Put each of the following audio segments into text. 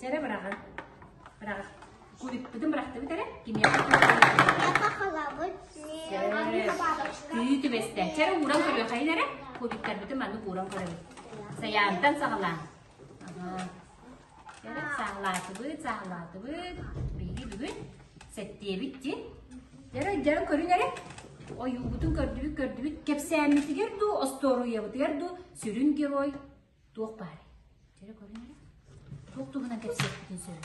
Чэрэ быраҕын. Быраҕах. Кубикпытын бырахтыбыт эрэ. Кимиэхэ Тыы түбэстэ. Чэрэ ууран көрүөххэйин эрэ. Кубиктарбытын маннык ууран көрөбүт. Сайаантан саҕалаан. Чэрэ саҕалаатыбыт, саҕалаатыбыт. Биһиги бүгүн сэттиэбит дии. Дьэрэ дьэрэ көрүн эрэ. Ойуубутун көрдүбүт, көрдүбүт. Кэпсээммитигэр дуу, остуоруйабытыгар дуу сүрүн герой туох баарый? Дьэрэ көрүн эрэ. Туох туһунан кэпсиэхпитин сөбүй?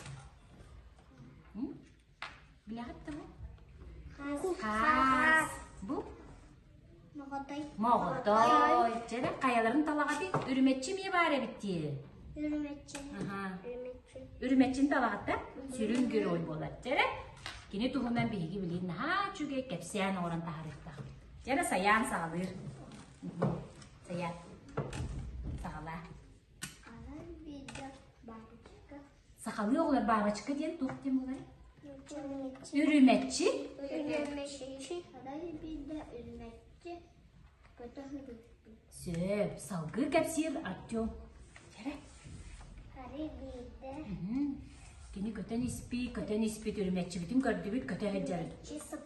Билэҕит да бу? Хаас. Бу? Моҕотой. Моҕотой. Дьэрэ хайаларын талаҕатый? Үрүмэччи эмиэ баар эбит дии. Үрүмэччи. Үрүмэччи. Үрүмэччин талаҕатта сүрүн герой буолар. Дьэрэ кини туһунан биһиги билигин наһаа үчүгэй кэпсээн оҥорон таһаарыахтаахпыт. Дьэрэ Сайаан саҕалыыр. Сайаан. Саҕалаа. Арай биирдэ бабочка. Сахалыы оҕолор бабочка диэн туох диэн буоларый? Үрүмэччи. Үрүмэччи. Арай биирдэ үрүмэччи көтө сырыппыт. Сөп. Салгыы кэпсиир Артем. Эрэ. Арай биирдэ Кини көтөн испит, көтөн испит, үрүмэччибитин көрдүбүт, көтө сылдьарын. үрүмэччи сып.